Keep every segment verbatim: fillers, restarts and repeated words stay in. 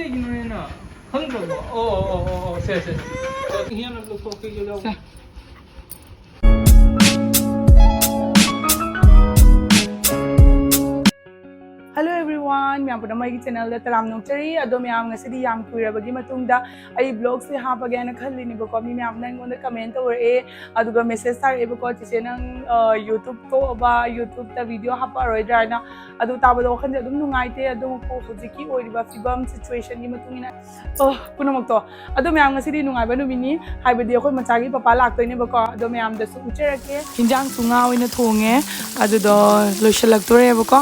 ꯀꯩꯒꯤꯅꯣꯅꯦ ꯅꯪ? ꯈꯪꯗ꯭ꯔꯕꯣ? ꯑꯣ, ꯑꯣ, ꯑꯣ, ꯑꯣ, ꯁꯦ, ꯁꯦ, ꯁꯦ꯫ ꯁꯦ꯫ Hello everyone, ꯃꯌꯥꯝ ꯄꯨꯝꯅꯃꯛ ꯑꯩꯒꯤ channelꯗ ꯇꯔꯥꯝꯅ ꯑꯣꯛꯆꯔꯤ꯫ ꯑꯗꯣ ꯃꯌꯥꯝ, ꯉꯁꯤꯗꯤ ꯌꯥꯝ ꯀꯨꯏꯔꯕꯒꯤ ꯃꯇꯨꯡꯗ ꯑꯩ vlogꯁꯦ ꯍꯥꯞꯄꯒꯦ ꯍꯥꯏꯅ ꯈꯜꯂꯤꯅꯦꯕꯀꯣ꯫ ꯃꯤ ꯃꯌꯥꯝꯅ ꯑꯩꯉꯣꯟꯗ comment ꯇꯧꯔꯛꯑꯦ, ꯑꯗꯨꯒ message ꯊꯥꯔꯛꯑꯦꯕꯀꯣ, "ꯆꯤꯆꯦ, ꯅꯪ, ꯑ, YouTube ꯇꯣꯛꯑꯕ, YouTubeꯇ video ꯍꯥꯞꯄꯛꯑꯔꯣꯏꯗ꯭ꯔꯥ?" ꯍꯥꯏꯅ꯫ ꯑꯗꯨ ꯇꯥꯕꯗ ꯋꯥꯈꯜꯁꯦ ꯑꯗꯨꯝ ꯅꯨꯡꯉꯥꯏꯇꯦ꯫ ꯑꯗꯨꯕꯨ ꯍꯧꯖꯤꯛꯀꯤ ꯑꯣꯏꯔꯤꯕ ꯐꯤꯕꯝ, situationꯒꯤ ꯃꯇꯨꯡ ꯏꯟꯅ, ꯑꯣ, ꯄꯨꯝꯅꯃꯛꯇꯣ꯫ ꯑꯗꯣ ꯃꯌꯥꯝ, ꯉꯁꯤꯗꯤ ꯅꯨꯡꯉꯥꯏꯕ ꯅꯨꯃꯤꯠꯅꯤ, ꯍꯥꯏꯕꯗꯤ ꯑꯩꯈꯣꯏ ꯃꯆꯥꯒꯤ ꯄꯄꯥ ꯂꯥꯛꯇꯣꯏꯅꯦꯕꯀꯣ꯫ ꯑꯗꯣ ꯃꯌꯥꯝꯗꯁꯨ ꯎꯠꯆꯔꯛꯀꯦ꯫ ꯍꯤꯟꯖꯥꯡꯁꯨ ꯉꯥ ꯑꯣꯏꯅ ꯊꯣꯡꯉꯦ, ꯑꯗꯨꯗꯣ ꯂꯣꯏꯁꯤꯜꯂꯛꯇꯣꯔꯦꯕꯀꯣ꯫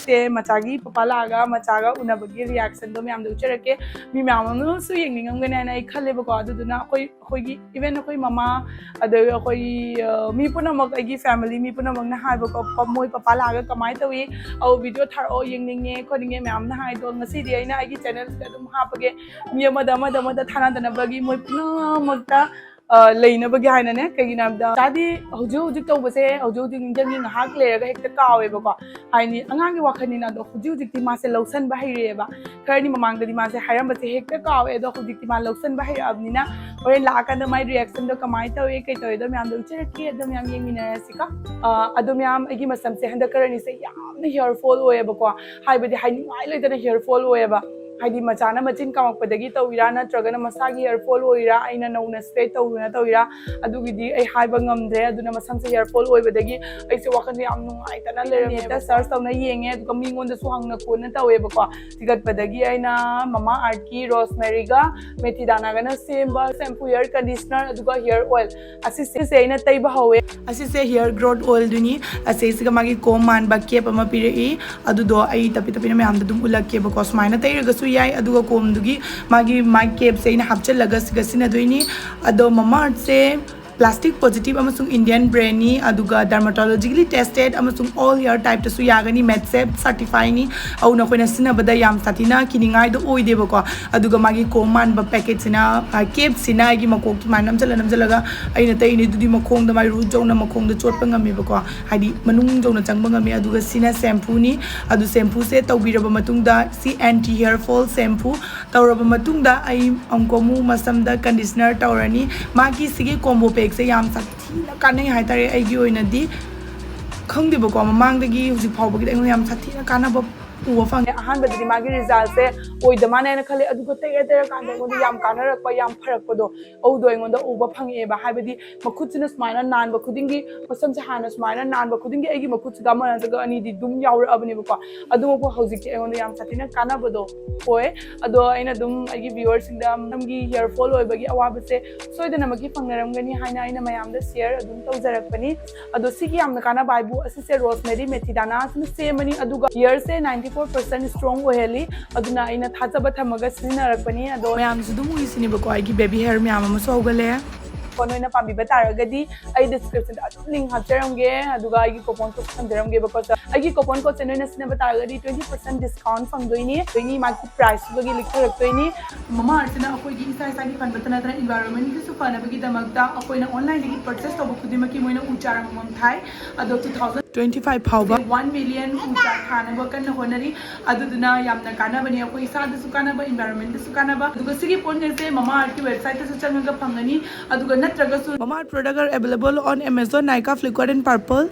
ꯁꯦ, ꯃꯆꯥꯒꯤ ꯄꯄꯥ ꯂꯥꯛꯑꯒ ꯃꯆꯥꯒ ꯎꯅꯕꯒꯤ reactionꯗꯣ ꯃꯌꯥꯝꯗ ꯎꯠꯆꯔꯛꯀꯦ꯫ ꯃꯤ ꯃꯌꯥꯝ ꯑꯃꯁꯨ ꯌꯦꯡꯅꯤꯡꯉꯝꯒꯅꯤ ꯍꯥꯏꯅ ꯑꯩ ꯈꯜꯂꯦꯕꯀꯣ꯫ ꯑꯗꯨꯗꯨꯅ ꯑꯩꯈꯣꯏ, ꯑꯩꯈꯣꯏꯒꯤ, even ꯑꯩꯈꯣꯏ ꯃꯃꯥ, ꯑꯗꯒꯤ ꯑꯩꯈꯣꯏꯒꯤ, ꯑ, ꯃꯤ ꯄꯨꯝꯅꯃꯛ, ꯑꯩꯒꯤ family ꯃꯤ ꯄꯨꯝꯅꯃꯛꯅ ꯍꯥꯏꯕꯀꯣ, ꯄ-, ꯃꯣꯏ ꯄꯄꯥ ꯂꯥꯛꯑꯒ ꯀꯃꯥꯏꯅ ꯇꯧꯏ, ꯑꯧ, video ꯊꯥꯔꯛꯑꯣ, ꯌꯦꯡꯅꯤꯡꯉꯦ ꯈꯣꯠꯅꯤꯡꯉꯦ ꯃꯌꯥꯝꯅ ꯍꯥꯏꯗꯣ꯫ ꯉꯁꯤꯗꯤ ꯑꯩꯅ ꯑꯩꯒꯤ channelꯁꯤꯗ ꯑꯗꯨꯝ ꯍꯥꯞꯄꯒꯦ, ꯃꯤ ꯑꯃꯗ ꯑꯃꯗ ꯑꯃꯗ ꯊꯥꯅꯗꯅꯕꯒꯤ ꯃꯣꯏ ꯄꯨꯝꯅꯃꯛꯇ, ꯑ, ꯂꯩꯅꯕꯒꯤ ꯍꯥꯏꯅꯅꯦ꯫ ꯀꯩꯒꯤꯅꯣ ꯍꯥꯏꯕꯗ ꯃꯆꯥꯗꯤ ꯍꯧꯖꯤꯛ ꯍꯧꯖꯤꯛ ꯇꯧꯕꯁꯦ, ꯍꯧꯖꯤꯛ ꯍꯧꯖꯤꯛ ꯅꯤꯡꯁꯤꯡꯉꯤ, ꯉꯥꯏꯍꯥꯛ ꯂꯩꯔꯒ ꯍꯦꯛꯇ ꯀꯥꯎꯋꯦꯕꯀꯣ꯫ ꯍꯥꯏꯅꯤ, ꯑꯉꯥꯡꯒꯤ ꯋꯥꯈꯜꯅꯤꯅ꯫ ꯑꯗꯣ ꯍꯧꯖꯤꯛ ꯍꯧꯖꯤꯛꯇꯤ ꯃꯥꯁꯦ ꯂꯧꯁꯟꯕ ꯍꯩꯔꯛꯑꯦꯕ꯫ ꯈꯔꯅꯤ ꯃꯃꯥꯡꯗꯗꯤ ꯃꯥꯁꯦ ꯍꯥꯏꯔꯝꯕꯁꯦ ꯍꯦꯛꯇ ꯀꯥꯎꯋꯦ꯫ ꯑꯗꯣ ꯍꯧꯖꯤꯛꯇꯤ ꯃꯥ ꯂꯧꯁꯟꯕ ꯍꯩꯔꯛꯑꯕꯅꯤꯅ ꯍꯣꯔꯦꯟ ꯂꯥꯛꯑꯀꯥꯟꯗ ꯃꯥꯏ reactionꯗꯣ ꯀꯃꯥꯏꯅ ꯇꯧꯏ, ꯀꯩ ꯇꯧꯏꯗꯣ ꯃꯌꯥꯝꯗꯣ ꯎꯠꯆꯔꯛꯀꯦ꯫ ꯑꯗꯣ ꯃꯌꯥꯝ ꯌꯦꯡꯃꯤꯟꯅꯔꯁꯤꯀꯣ꯫ ꯑ, ꯑꯗꯣ ꯃꯌꯥꯝ, ꯑꯩꯒꯤ ꯃꯁꯝꯁꯦ ꯍꯟꯗꯛ ꯈꯔꯅꯤꯁꯦ ꯌꯥꯝꯅ hair fall ꯑꯣꯏꯌꯦꯕꯀꯣ꯫ ꯍꯥꯏꯕꯗꯤ ꯍꯥꯏꯅꯤꯡꯉꯥꯏ ꯂꯩꯇꯅ hair fall ꯑꯣꯏꯌꯦꯕ꯫ ꯍꯥꯏꯗꯤ ꯃꯆꯥꯅ ꯃꯆꯤꯟ ꯀꯥꯃꯛꯄꯗꯒꯤ ꯇꯧꯔꯤꯔꯥ, ꯅꯠꯇ꯭ꯔꯒꯅ ꯃꯁꯥꯒꯤ hair fall ꯑꯣꯏꯔꯤꯔꯥ, ꯑꯩꯅ ꯅꯧꯅ straight ꯇꯧꯗꯨꯅ ꯇꯧꯔꯤꯔꯥ, ꯑꯗꯨꯒꯤꯗꯤ ꯑꯩ ꯍꯥꯏꯕ ꯉꯝꯗ꯭ꯔꯦ꯫ ꯑꯗꯨꯅ ꯃꯁꯝꯁꯦ hair fall ꯑꯣꯏꯕꯗꯒꯤ ꯑꯩꯁꯦ ꯋꯥꯈꯜꯁꯦ ꯌꯥꯝ ꯅꯨꯡꯉꯥꯏꯇꯅ ꯂꯩꯔꯝꯃꯦ꯫ Netꯇ search ꯇꯧꯅ ꯌꯦꯡꯉꯦ, ꯑꯗꯨꯒ ꯃꯤꯉꯣꯟꯗꯁꯨ ꯍꯪꯅ ꯈꯣꯠꯅ ꯇꯧꯋꯦꯕꯀꯣ꯫ ꯊꯤꯒꯠꯄꯗꯒꯤ ꯑꯩꯅ Mamaearthꯀꯤ Rosemaryꯒ Methidanaꯒꯅ ꯁꯦꯝꯕ shampoo, hair conditioner, ꯑꯗꯨꯒ hair oil, ꯑꯁꯤꯁꯦ ꯑꯩꯅ ꯇꯩꯕ ꯍꯧꯋꯦ꯫ ꯑꯁꯤꯁꯦ hair growth oilꯗꯨꯅꯤ꯫ ꯑꯁꯤꯁꯤꯒ ꯃꯥꯒꯤ comb ꯃꯥꯟꯕ cap ꯑꯃ ꯄꯤꯔꯛꯏ, ꯑꯗꯨꯗꯣ ꯑꯩ ꯇꯞꯄꯤ ꯇꯞꯄꯤꯅ ꯃꯌꯥꯝꯗ ꯑꯗꯨꯝ ꯎꯠꯂꯛꯀꯦꯕꯀꯣ꯫ ꯁꯨꯃꯥꯏꯅ ꯇꯩꯔꯒꯁꯨ ꯌꯥꯏ, ꯑꯗꯨꯒ combꯗꯨꯒꯤ ꯃꯥꯒꯤ, ꯃꯥꯒꯤ capꯁꯦ ꯑꯩꯅ ꯍꯥꯞꯆꯤꯜꯂꯒ ꯁꯤꯒ ꯁꯤꯖꯤꯟꯅꯗꯣꯏꯅꯤ꯫ ꯑꯗꯣ Mamaearthꯁꯦ Plastic positive ꯑꯃꯁꯨꯡ Indian brandꯅꯤ, ꯑꯗꯨꯒ dermatologically tested ꯑꯃꯁꯨꯡ all hair typeꯇꯁꯨ ꯌꯥꯒꯅꯤ, MedSafe certifyꯅꯤ꯫ ꯑꯗꯨꯅ ꯑꯩꯈꯣꯏꯅ ꯁꯤꯖꯤꯟꯅꯕꯗ ꯌꯥꯝ ꯁꯥꯊꯤꯅ ꯀꯤꯅꯤꯡꯉꯥꯏꯗꯣ ꯑꯣꯏꯗꯦꯕꯀꯣ꯫ ꯑꯗꯨꯒ ꯃꯥꯒꯤ ꯀꯣꯝ ꯃꯥꯟꯕ packetꯁꯤꯅ, ꯀꯦꯞꯁꯤꯅ ꯑꯩꯒꯤ ꯃꯀꯣꯛꯇ ꯁꯨꯃꯥꯏꯅ ꯅꯝꯁꯤꯜꯂ ꯅꯝꯁꯤꯜꯂꯒ ꯑꯩꯅ ꯇꯩꯅꯤ꯫ ꯑꯗꯨꯗꯤ ꯃꯈꯣꯡꯗ ꯃꯥꯏ root ꯌꯧꯅ ꯃꯈꯣꯡꯗ ꯆꯣꯠꯄ ꯉꯝꯃꯦꯕꯀꯣ, ꯍꯥꯏꯗꯤ ꯃꯅꯨꯡ ꯌꯧꯅ ꯆꯪꯕ ꯉꯝꯃꯦ꯫ ꯑꯗꯨꯒ ꯁꯤꯅ shampooꯅꯤ꯫ ꯑꯗꯨ shampooꯁꯦ ꯇꯧꯕꯤꯔꯕ ꯃꯇꯨꯡꯗ ꯁꯤ anti hair fall shampoo ꯇꯧꯔꯕ ꯃꯇꯨꯡꯗ ꯑꯩ ꯑꯃꯨꯛ ꯑꯃꯨꯛ ꯃꯁꯝꯗ conditioner ꯇꯧꯔꯅꯤ꯫ ꯃꯥꯒꯤ ꯁꯤꯒꯤ combo packꯁꯦ ꯌꯥꯝ ꯁꯥꯊꯤꯅ ꯀꯥꯟꯅꯩ ꯍꯥꯏꯇꯥꯔꯦ꯫ ꯑꯩꯒꯤ ꯑꯣꯏꯅꯗꯤ ꯈꯪꯗꯦꯕꯀꯣ, ꯃꯃꯥꯡꯗꯒꯤ ꯍꯧꯖꯤꯛ ꯐꯥꯎꯕꯒꯤꯗꯤ ꯑꯩꯉꯣꯟꯗ ꯌꯥꯝ ꯁꯥꯊꯤꯅ ꯀꯥꯟꯅꯕ ꯎꯕ ꯐꯪꯉꯦ꯫ ꯑꯍꯥꯟꯕꯗꯗꯤ ꯃꯥꯒꯤ resultꯁꯦ ꯑꯣꯏꯗ ꯃꯥꯟꯅ ꯍꯥꯏꯅ ꯈꯜꯂꯦ, ꯑꯗꯨꯒ ꯇꯩꯔ ꯇꯩꯔꯀꯥꯟꯗ ꯑꯩꯉꯣꯟꯗ ꯌꯥꯝ ꯀꯥꯟꯅꯔꯛꯄ, ꯌꯥꯝ ꯐꯔꯛꯄꯗꯣ ꯑꯗꯨꯗꯣ ꯑꯩꯉꯣꯟꯗ ꯎꯕ ꯐꯪꯉꯛꯑꯦꯕ꯫ ꯍꯥꯏꯕꯗꯤ ꯃꯈꯨꯠꯁꯤꯅ ꯁꯨꯃꯥꯏꯅ ꯅꯥꯟꯕ ꯈꯨꯗꯤꯡꯒꯤ, ꯃꯁꯝꯁꯦ ꯍꯥꯟꯅ ꯁꯨꯃꯥꯏꯅ ꯅꯥꯟꯕ ꯈꯨꯗꯤꯡꯒꯤ ꯑꯩꯒꯤ ꯃꯈꯨꯠꯁꯤꯗ ꯑꯃ ꯅꯠꯇ꯭ꯔꯒ ꯑꯅꯤꯗꯤ ꯑꯗꯨꯝ ꯌꯥꯎꯔꯛꯑꯕꯅꯦꯕꯀꯣ꯫ ꯑꯗꯨꯃꯛꯄꯨ ꯍꯧꯖꯤꯛꯇꯤ ꯑꯩꯉꯣꯟꯗ ꯌꯥꯝ ꯁꯥꯊꯤꯅ ꯀꯥꯟꯅꯕꯗꯣ ꯑꯣꯏ꯫ ꯑꯗꯣ ꯑꯩꯅ ꯑꯗꯨꯝ ꯑꯩꯒꯤ viewerꯁꯤꯡꯗ ꯃꯁꯝꯒꯤ hair fall ꯑꯣꯏꯕꯒꯤ ꯑꯋꯥꯕꯁꯦ ꯁꯣꯏꯗꯅꯃꯛꯀꯤ ꯐꯪꯅꯔꯝꯒꯅꯤ ꯍꯥꯏꯅ ꯑꯩꯅ ꯃꯌꯥꯝꯗ share ꯑꯗꯨꯝ ꯇꯧꯖꯔꯛꯄꯅꯤ꯫ ꯑꯗꯣ ꯁꯤꯒꯤ ꯌꯥꯝꯅ ꯀꯥꯟꯅꯕ ꯍꯥꯏꯕꯨ ꯑꯁꯤꯁꯦ rosemary methidanas ꯁꯤꯅ ꯁꯦꯝꯕꯅꯤ, ꯑꯗꯨꯒ hairꯁꯦ ninety four percent strong ꯑꯣꯏꯍꯜꯂꯤ꯫ ꯑꯗꯨꯅ ꯑꯩꯅ ꯊꯥꯖꯕ ꯊꯝꯃꯒ ꯁꯤꯖꯤꯟꯅꯔꯛꯄꯅꯤ꯫ ꯑꯗꯣ ꯃꯌꯥꯝꯁꯨ ꯑꯗꯨꯝ ꯎꯏꯁꯤꯅꯦꯕꯀꯣ, ꯑꯩꯒꯤ baby hair ꯃꯌꯥꯝ ꯑꯃꯁꯨ ꯍꯧꯒꯠꯂꯛꯑꯦ꯫ ꯀꯣ ꯅꯣꯏꯅ ꯄꯥꯝꯕꯤꯕ ꯇꯥꯔꯒꯗꯤ ꯑꯩ descriptionꯗ ꯑꯗꯨꯝ link ꯍꯥꯞꯆꯔꯝꯒꯦ, ꯑꯗꯨꯒ ꯑꯩꯒꯤ coupon code ꯊꯝꯖꯔꯝꯒꯦꯕꯀꯣ꯫ ꯑꯩꯒꯤ coupon codeꯁꯦ ꯅꯣꯏꯅ ꯁꯤꯖꯤꯟꯅꯕ ꯇꯥꯔꯒꯗꯤ twenty percent discount ꯐꯪꯗꯣꯏꯅꯤ꯫ ꯑꯗꯩꯅꯤ ꯃꯥꯒꯤ priceꯇꯨꯒꯤ ꯂꯤꯛꯊꯔꯛꯇꯣꯏꯅꯤ꯫ Mamaearthꯁꯤꯅ ꯑꯩꯈꯣꯏꯒꯤ ꯏꯁꯥ ꯏꯁꯥꯒꯤ ꯐꯅꯕꯇ ꯅꯠꯇꯅ environmentꯒꯤꯁꯨ ꯐꯅꯕꯒꯤꯗꯃꯛꯇ ꯑꯩꯈꯣꯏꯅ onlineꯗꯒꯤ purchase ꯇꯧꯕ ꯈꯨꯗꯤꯡꯃꯛꯀꯤ ꯃꯣꯏꯅ ꯎ ꯆꯥꯔ ꯑꯃꯃꯝ ꯊꯥꯏ꯫ ꯑꯗꯣ two thousand twenty five ꯐꯥꯎꯕ one million ꯎ ꯆꯥꯔ ꯊꯥꯅꯕ ꯀꯟꯅ ꯍꯣꯠꯅꯔꯤ꯫ ꯑꯗꯨꯗꯨꯅ ꯌꯥꯝꯅ ꯀꯥꯟꯅꯕꯅꯤ, ꯑꯩꯈꯣꯏ ꯏꯁꯥꯗꯁꯨ ꯀꯥꯟꯅꯕ, environmentꯗꯁꯨ ꯀꯥꯟꯅꯕ꯫ ꯑꯗꯨꯒ ꯁꯤꯒꯤ ꯄꯣꯠꯉꯩꯁꯦ Mamaearthꯀꯤ websiteꯇꯁꯨ ꯆꯪꯉꯒ ꯐꯪꯒꯅꯤ꯫ ꯑꯗꯨꯒ ꯅꯠꯇ꯭ꯔꯒꯁꯨ Mamaearth product are available on Amazon, Nykaa, Flipkart and Purplle꯫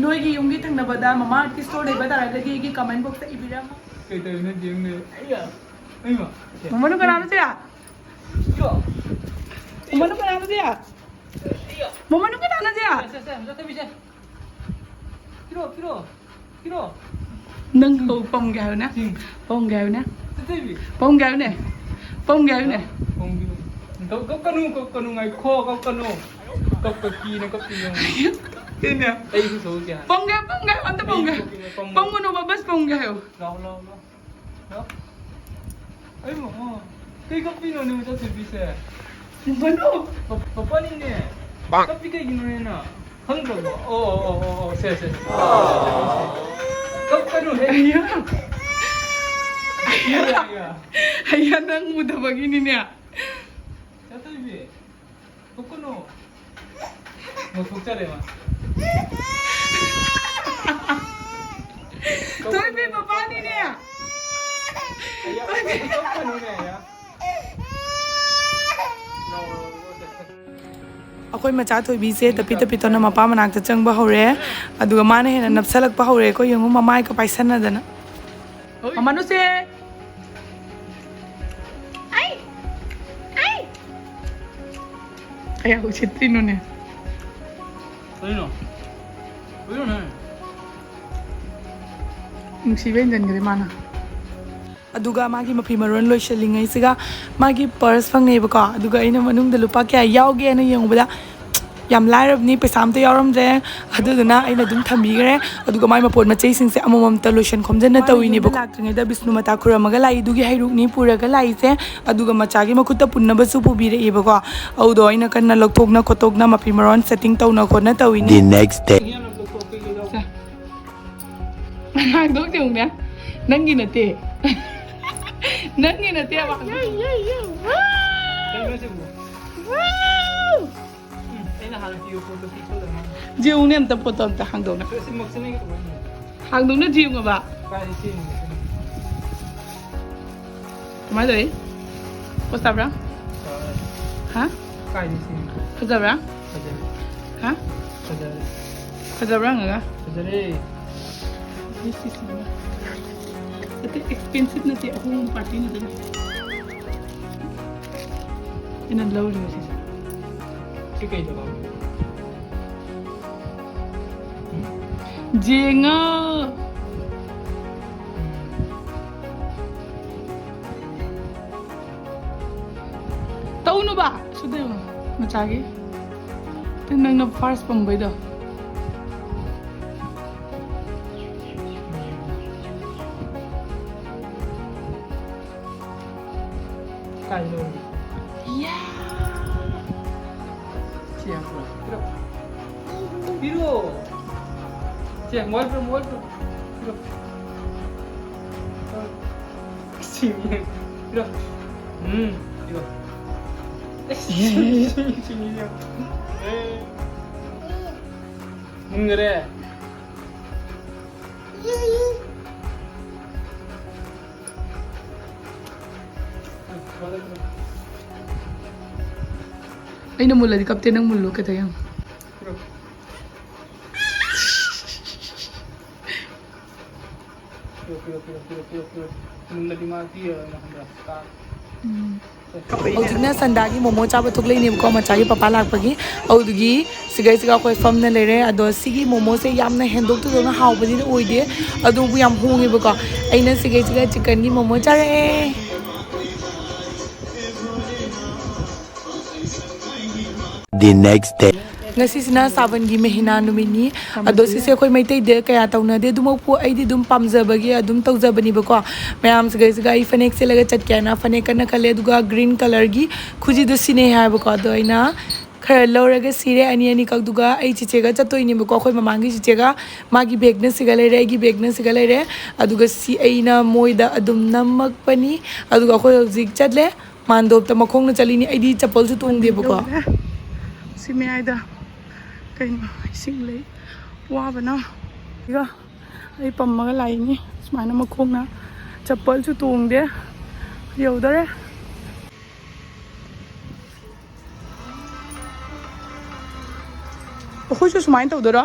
ꯅꯣꯏꯒꯤ ꯌꯨꯝꯒꯤ ꯊꯪꯅꯕꯗ Mamaearthꯀꯤ store ꯂꯩꯕ ꯇꯥꯔꯒꯗꯤ ꯑꯩꯒꯤ comment boxꯇ ꯏꯕꯤꯔꯝꯃꯣ꯫ ꯀꯩ ꯇꯧꯔꯤꯅꯣ ꯌꯦꯡꯅꯦ? ꯑꯩꯃ꯫ ꯃꯃꯥꯅꯨ ꯀꯅꯥꯅꯣ ꯁꯦ? ꯃꯃꯥꯅꯨ ꯀꯅꯥꯅꯣ ꯁꯦ? ꯃꯃꯥꯅꯨ ꯀꯅꯥꯅꯣ ꯁꯦ? ꯁꯦ, ꯁꯦ, ꯁꯦ, ꯆꯠꯇꯕꯤꯁꯦ꯫ ꯄꯤꯔꯣ, ꯄꯤꯔꯣ, ꯄꯤꯔꯣ꯫ ꯅꯪ ꯀꯧ-, ꯄꯝꯒꯦ ꯍꯥꯏꯌꯨꯅꯦ꯫ ꯁꯤ꯫ ꯄꯝꯒꯦ ꯍꯥꯏꯌꯨꯅꯦ꯫ ꯆꯠꯇꯕꯤ꯫ ꯄꯝꯒꯦ ꯍꯥꯏꯌꯨꯅꯦ꯫ ꯄꯝꯒꯦ ꯍꯥꯏꯌꯨꯅꯦ꯫ ꯄꯝꯒꯦ꯫ ꯀꯞ-, ꯀꯞꯀꯅꯨ, ꯀꯞꯀꯅꯨ, ꯉꯥꯏꯈꯣ, ꯀꯞꯀꯅꯨ꯫ ꯀꯞꯄ ꯀꯤꯅ ꯀꯞꯄꯤꯅꯣ꯫ ꯀꯩꯅꯣ? ꯑꯩꯁꯨ ꯁꯧꯁꯦ ꯍꯥꯏ꯫ ꯄꯝꯒꯦ, ꯄꯝꯒꯦ, ꯑꯝꯇ ꯄꯝꯒꯦ꯫ ꯑꯩꯁꯨ ꯄꯝꯒꯦ, ꯄꯝꯒꯦ꯫ ꯄꯝꯒꯅꯣꯕ, ꯕꯁ ꯄꯝꯒꯦ ꯍꯥꯏꯌꯣ꯫ ꯂꯥꯎ, ꯂꯥꯎ, ꯂꯥꯎ꯫ ꯂꯥꯎ꯫ ꯑꯩ ꯃ-, ꯑ, ꯀꯩ ꯀꯞꯄꯤꯅꯣꯅꯦ ꯃꯆꯥ ꯊꯣꯏꯕꯤꯁꯦ? ꯄꯝꯒꯅꯣ꯫ ꯄ-, ꯄꯄꯥꯅꯤꯅꯦ꯫ ꯀꯞꯄꯤ ꯀꯩꯒꯤꯅꯣꯅꯦ ꯅꯪ? ꯈꯪꯗ꯭ꯔꯕꯣ? ꯑꯣ, ꯑꯣ, ꯑꯣ, ꯑꯣ, ꯁꯦ, ꯁꯦ, ꯁꯦ꯫ ꯀꯞꯀꯅꯨꯍꯦ꯫ ꯑꯩꯌꯥ꯫ ꯑꯩꯌꯥ, ꯑꯩꯌꯥ꯫ ꯑꯩꯌꯥ, ꯅꯪ ꯎꯗꯕꯒꯤꯅꯤꯅꯦ꯫ ꯆꯠꯇꯣꯏꯕꯤ꯫ ꯀꯞꯀꯅꯨ꯫ ꯂꯧꯊꯣꯛꯆꯔꯦ ꯃꯥ꯫ ꯊꯣꯏꯕꯤ ꯃꯄꯥꯅꯤꯅꯦ꯫ ꯑꯌꯥ, ꯊꯣꯏꯕꯤ꯫ ꯀꯞꯀꯅꯨꯅꯦ, ꯑꯌꯥ꯫ ꯑꯩꯈꯣꯏ ꯃꯆꯥ ꯊꯣꯏꯕꯤꯁꯦ ꯇꯞꯄꯤ ꯇꯞꯄꯤ ꯇꯧꯅ ꯃꯄꯥ ꯃꯅꯥꯛꯇ ꯆꯪꯕ ꯍꯧꯔꯦ꯫ ꯑꯗꯨꯒ ꯃꯥꯅ ꯍꯦꯟꯅ ꯅꯞꯁꯜꯂꯛꯄ ꯍꯧꯔꯦ꯫ ꯑꯩꯈꯣꯏ ꯌꯦꯡꯉꯨ, ꯃꯃꯥꯏꯒ ꯄꯥꯏꯁꯟꯅꯗꯅ꯫ ꯃꯃꯥꯅꯨꯁꯦ꯫ ꯑꯩ! ꯑꯩ! ꯀꯌꯥ ꯎꯁꯤꯠꯇ꯭ꯔꯤꯅꯣꯅꯦ? ꯀꯩꯅꯣ? ꯀꯩꯅꯣꯅꯦ? ꯅꯨꯡꯁꯤꯕ ꯍꯦꯟꯖꯟꯈ꯭ꯔꯦ ꯃꯥꯅ꯫ ꯑꯗꯨꯒ ꯃꯥꯒꯤ ꯃꯐꯤ ꯃꯔꯣꯟ ꯂꯣꯏꯁꯤꯜꯂꯤꯉꯩꯁꯤꯒ ꯃꯥꯒꯤ ꯄꯔꯁ ꯐꯪꯉꯦꯕꯀꯣ꯫ ꯑꯗꯨꯒ ꯑꯩꯅ ꯃꯅꯨꯡꯗ ꯂꯨꯄꯥ ꯀꯌꯥ ꯌꯥꯎꯒꯦꯅ ꯌꯦꯡꯉꯨꯕꯗ ꯌꯥꯝ ꯂꯥꯏꯔꯕꯅꯤ, ꯄꯩꯁꯥ ꯑꯝꯇ ꯌꯥꯎꯔꯝꯗ꯭ꯔꯦ꯫ ꯑꯗꯨꯗꯨꯅ ꯑꯩꯅ ꯑꯗꯨꯝ ꯊꯝꯕꯤꯈ꯭ꯔꯦ꯫ ꯑꯗꯨꯒ ꯃꯥꯏ ꯃꯄꯣꯠ ꯃꯆꯩꯁꯤꯡꯁꯦ ꯑꯃꯃꯝꯇ ꯂꯣꯏꯁꯟ ꯈꯣꯝꯖꯟꯅ ꯇꯧꯔꯤꯅꯦꯕꯀꯣ꯫ ꯂꯥꯛꯇ꯭ꯔꯤꯉꯩꯗ ꯕꯤꯁꯅꯨ ꯃꯇꯥ ꯈꯨꯔꯝꯃꯒ ꯂꯥꯛꯏ꯫ ꯑꯗꯨꯒꯤ ꯍꯩꯔꯨꯛꯅꯤ ꯄꯨꯔꯒ ꯂꯥꯛꯏꯁꯦ꯫ ꯑꯗꯨꯒ ꯃꯆꯥꯒꯤ ꯃꯈꯨꯠꯇ ꯄꯨꯟꯅꯕꯁꯨ ꯄꯨꯕꯤꯔꯛꯑꯦꯕꯀꯣ꯫ ꯑꯗꯨꯗꯣ ꯑꯩꯅ ꯀꯟꯅ ꯂꯧꯊꯣꯛꯅ ꯈꯣꯠꯇꯣꯛꯅ ꯃꯐꯤ ꯃꯔꯣꯟ ꯁꯦꯠꯇꯤꯡ ꯇꯧꯅ ꯈꯣꯠꯅ ꯇꯧꯔꯤꯅꯦ꯫ The next day. ꯁꯦ꯫ ꯍꯥꯡꯗꯣꯛ ꯌꯦꯡꯉꯨꯅꯦ꯫ ꯅꯪꯒꯤ ꯅꯠꯇꯦ꯫ ꯅꯪꯒꯤ ꯅꯠꯇꯦꯕ꯫ ꯀꯩꯅꯣ ꯁꯤꯕꯨ? ꯎꯝ, ꯑꯩꯅ ꯍꯥꯟꯅ ꯄꯤꯕ ꯄꯣꯠꯇꯣ ꯄꯤꯊꯣꯛꯑꯒ ꯃꯥꯅ ꯌꯦꯡꯉꯨꯅꯦ ꯑꯝꯇ ꯄꯣꯠꯇꯣ ꯑꯝꯇ ꯍꯥꯡꯗꯣꯛꯅ꯫ ꯁꯤ ꯃꯛꯁꯤꯅ ꯀꯃꯥꯏꯅ? ꯍꯥꯡꯗꯣꯛꯅ ꯌꯦꯡꯉꯣꯕ꯫ ꯀꯥꯏꯗ ꯁꯤ ꯌꯦꯡꯉꯣ? ꯀꯃꯥꯏꯅ ꯇꯧꯏ? ꯄꯣꯁ ꯇꯥꯕ꯭ꯔꯥ? ꯇꯥꯔꯦ꯫ ꯍꯥ? ꯀꯥꯏꯗ ꯁꯤ ꯌꯦꯡꯉꯣ? ꯐꯖꯕ꯭ꯔꯥ? ꯐꯖꯔꯦ꯫ ꯍꯥ? ꯐꯖꯔꯦ꯫ ꯐꯖꯕ꯭ꯔꯥ ꯍꯪꯉꯒ? ꯐꯖꯔꯦ꯫ ꯁꯤ, ꯁꯤ, ꯁꯤ꯫ ꯅꯠꯇꯦ, ꯑꯦꯛꯁꯄꯦꯟꯁꯤꯞ ꯅꯠꯇꯦ, ꯑꯍꯣꯡꯕ ꯄꯥꯔꯇꯤꯅꯤ ꯑꯗꯨꯅ꯫ ꯑꯩꯅ ꯂꯧꯔꯤꯕ ꯁꯤꯁꯦ꯫ ꯁꯤ ꯀꯩꯗ ꯂꯧꯔꯤꯅꯣ? ꯌꯦꯡꯉꯣ꯫ ꯇꯧꯅꯨꯕ꯫ ꯁꯤꯗ ꯌꯦꯡꯉꯣ, ꯃꯆꯥꯒꯤ꯫ ꯅꯪꯅ ꯐꯥꯔꯁ ꯄꯝꯕꯩꯗꯣ꯫ ꯀꯥꯏ ꯂꯧꯔꯤꯅꯣ? ꯌꯥ! ꯄꯤꯔꯣ꯫ ꯁꯦ, ꯃꯣꯕꯥꯏꯜ ꯄꯤꯔꯣ, ꯃꯣꯕꯥꯏꯜ ꯄꯤꯔꯣ꯫ ꯄꯤꯔꯣ꯫ ꯁꯤꯡꯉꯤ꯫ ꯄꯤꯔꯣ꯫ ꯎꯝ, ꯄꯤꯔꯣ꯫ ꯁꯤꯡꯉꯤ, ꯁꯤꯡꯉꯤ, ꯁꯤꯡꯉꯤ꯫ ꯑꯦ꯫ ꯃꯨꯟꯈꯔꯦ꯫ ꯑꯩꯅ ꯃꯨꯜꯂꯗꯤ ꯀꯞꯇꯦ, ꯅꯪ ꯃꯨꯜꯂꯣ ꯈꯤꯇ ꯌꯦꯡꯉꯣ꯫ ꯄꯤꯔꯣ, ꯄꯤꯔꯣ, ꯄꯤꯔꯣ, ꯄꯤꯔꯣ, ꯄꯤꯔꯣ, ꯄꯤꯔꯣ꯫ ꯃꯨꯜꯂꯗꯤ ꯃꯥ ꯄꯤꯔꯔꯣꯏ, ꯅꯪ ꯈꯪꯕ꯭ꯔꯥ? ꯇꯥ꯫ ꯎꯝ꯫ ꯍꯧꯖꯤꯛꯅ ꯁꯟꯗꯥꯒꯤ ꯃꯣꯃꯣ ꯆꯥꯕ ꯊꯣꯛꯂꯛꯏꯅꯦꯕꯀꯣ, ꯃꯆꯥꯒꯤ ꯄꯄꯥ ꯂꯥꯛꯄꯒꯤ꯫ ꯑꯗꯨꯗꯨꯒꯤ ꯁꯤꯒꯩꯁꯤꯒ ꯑꯩꯈꯣꯏ ꯐꯝꯅ ꯂꯩꯔꯦ꯫ ꯑꯗꯣ ꯁꯤꯒꯤ ꯃꯣꯃꯣꯁꯦ ꯌꯥꯝꯅ ꯍꯦꯟꯗꯣꯛꯇꯨꯗꯅ ꯍꯥꯎꯕꯗꯤ ꯑꯣꯏꯗꯦ, ꯑꯗꯨꯕꯨ ꯌꯥꯝ ꯍꯣꯡꯉꯦꯕꯀꯣ꯫ ꯑꯩꯅ ꯁꯤꯒꯩꯁꯤꯒ ꯆꯤꯛꯀꯟꯒꯤ ꯃꯣꯃꯣ ꯆꯥꯔꯛꯑꯦ꯫ The next day. ꯉꯁꯤꯁꯤꯅ ꯁꯥꯕꯟꯒꯤ ꯃꯍꯤꯅꯥ ꯅꯨꯃꯤꯠꯅꯤ꯫ ꯑꯗꯣ ꯁꯤꯁꯦ ꯑꯩꯈꯣꯏ ꯃꯩꯇꯩꯗ ꯀꯌꯥ ꯇꯧꯅꯗꯦ, ꯑꯗꯨꯃꯛꯄꯨ ꯑꯩꯗꯤ ꯑꯗꯨꯝ ꯄꯥꯝꯖꯕꯒꯤ ꯑꯗꯨꯝ ꯇꯧꯖꯕꯅꯤꯕꯀꯣ꯫ ꯃꯌꯥꯝꯁꯤꯒꯩꯁꯤꯒ ꯑꯩ ꯐꯅꯦꯛ ꯁꯦꯠꯂꯒ ꯆꯠꯀꯦ ꯍꯥꯏꯅ ꯐꯅꯦꯛ ꯀꯟꯅ ꯈꯜꯂꯦ, ꯑꯗꯨꯒ ꯒ꯭ꯔꯤꯟ ꯀꯂꯔꯒꯤ ꯈꯨꯖꯤꯗꯣ ꯁꯤꯅꯦ ꯍꯥꯏꯕꯀꯣ꯫ ꯑꯗꯣ ꯑꯩꯅ ꯈꯔ ꯂꯧꯔꯒ ꯁꯤꯔꯦ ꯑꯅꯤ ꯑꯅꯤꯈꯛ, ꯑꯗꯨꯒ ꯑꯩ ꯆꯤꯆꯦꯒ ꯆꯠꯇꯣꯏꯅꯦꯕꯀꯣ꯫ ꯑꯩꯈꯣꯏ ꯃꯃꯥꯡꯒꯤ ꯆꯤꯆꯦꯒ, ꯃꯥꯒꯤ ꯕꯦꯒꯅ ꯁꯤꯒ ꯂꯩꯔꯦ, ꯑꯩꯒꯤ ꯕꯦꯒꯅ ꯁꯤꯒ ꯂꯩꯔꯦ꯫ ꯑꯗꯨꯒ ꯁꯤ ꯑꯩꯅ ꯃꯣꯏꯗ ꯑꯗꯨꯝ ꯅꯝꯃꯛꯄꯅꯤ꯫ ꯑꯗꯨꯒ ꯑꯩꯈꯣꯏ ꯍꯧꯖꯤꯛ ꯆꯠꯂꯦ꯫ ꯃꯥꯟꯗꯣꯞꯇ ꯃꯈꯣꯡꯅ ꯆꯠꯂꯤꯅꯤ, ꯑꯩꯗꯤ ꯆꯄꯜꯁꯨ ꯇꯣꯡꯗꯦꯕꯀꯣ꯫ ꯌꯧꯔꯦ꯫ ꯁꯤ ꯃꯌꯥꯏꯗ ꯀꯩꯅꯣ ꯏꯁꯤꯡ ꯂꯩ꯫ ꯋꯥꯕꯅ ꯁꯤꯒ ꯑꯩ ꯄꯝꯃꯒ ꯂꯥꯛꯏꯅꯤ ꯁꯨꯃꯥꯏꯅ ꯃꯈꯣꯡꯅ, ꯆꯄꯜꯁꯨ ꯇꯣꯡꯗꯦ꯫ ꯌꯧꯗꯣꯔꯦ꯫ ꯑꯩꯈꯣꯏꯁꯨ ꯁꯨꯃꯥꯏꯅ ꯇꯧꯗꯣꯏꯔꯣ?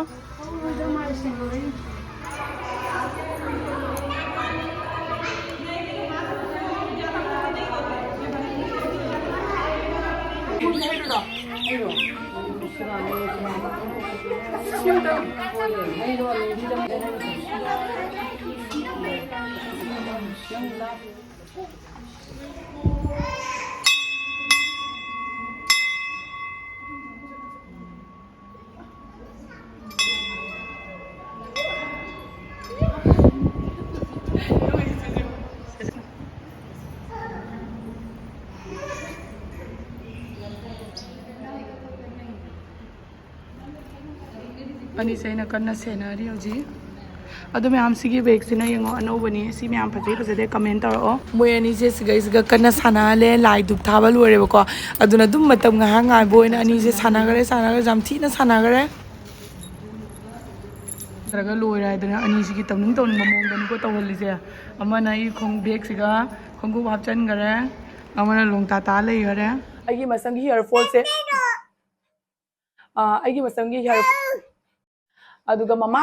ꯑꯅꯤꯁꯦ ꯑꯩꯅ ꯀꯟꯅ ꯁꯦꯟꯅꯔꯤ ꯍꯧꯖꯤꯛ꯫ ꯑꯗꯨ ꯃꯌꯥꯝꯁꯤꯒꯤ ꯕꯦꯒꯁꯤꯅ ꯌꯦꯡꯉꯣ, ꯑꯅꯧꯕꯅꯤ꯫ ꯁꯤ ꯃꯌꯥꯝ ꯐꯖꯩ ꯐꯖꯗꯦ ꯀꯃꯦꯟ ꯇꯧꯔꯛꯑꯣ꯫ ꯃꯣꯏ ꯑꯅꯤꯁꯦ ꯁꯤꯒꯩꯁꯤꯒ ꯀꯟꯅ ꯁꯥꯟꯅꯍꯜꯂꯦ, ꯂꯥꯏ ꯙꯨꯞ ꯊꯥꯕ ꯂꯣꯏꯔꯦꯕꯀꯣ꯫ ꯑꯗꯨꯅ ꯑꯗꯨꯝ ꯃꯇꯝ ꯉꯥꯏꯍꯥꯛ ꯉꯥꯏꯕ ꯑꯣꯏꯅ ꯑꯅꯤꯁꯦ ꯁꯥꯟꯅꯈ꯭ꯔꯦ, ꯁꯥꯟꯅꯈ꯭ꯔꯦ, ꯌꯥꯝ ꯊꯤꯅ ꯁꯥꯟꯅꯈ꯭ꯔꯦ꯫ ꯅꯠꯇ꯭ꯔꯒ ꯂꯣꯏꯔꯦ ꯍꯥꯏꯗꯅ ꯑꯅꯤꯁꯤꯒꯤ ꯇꯧꯅꯤꯡ ꯇꯧꯅꯤꯡꯕ ꯃꯑꯣꯡꯗꯅꯤꯀꯣ ꯇꯧꯍꯜꯂꯤꯁꯦ꯫ ꯑꯃꯅ ꯑꯩ ꯈꯣꯡ ꯕꯦꯒꯁꯤꯒ ꯈꯣꯡꯎꯞ ꯍꯥꯞꯆꯤꯟꯈꯔꯦ, ꯑꯃꯅ ꯂꯣꯡꯇꯥ ꯇꯥ ꯂꯩꯈꯔꯦ꯫ ꯑꯩꯒꯤ ꯃꯁꯝꯒꯤ ꯍꯤꯌꯔ ꯐꯣꯜꯁꯦ, ꯑꯥ, ꯑꯩꯒꯤ ꯃꯁꯝꯒꯤ ꯍꯤꯌꯔ, ꯑꯗꯨꯒ ꯃꯃꯥ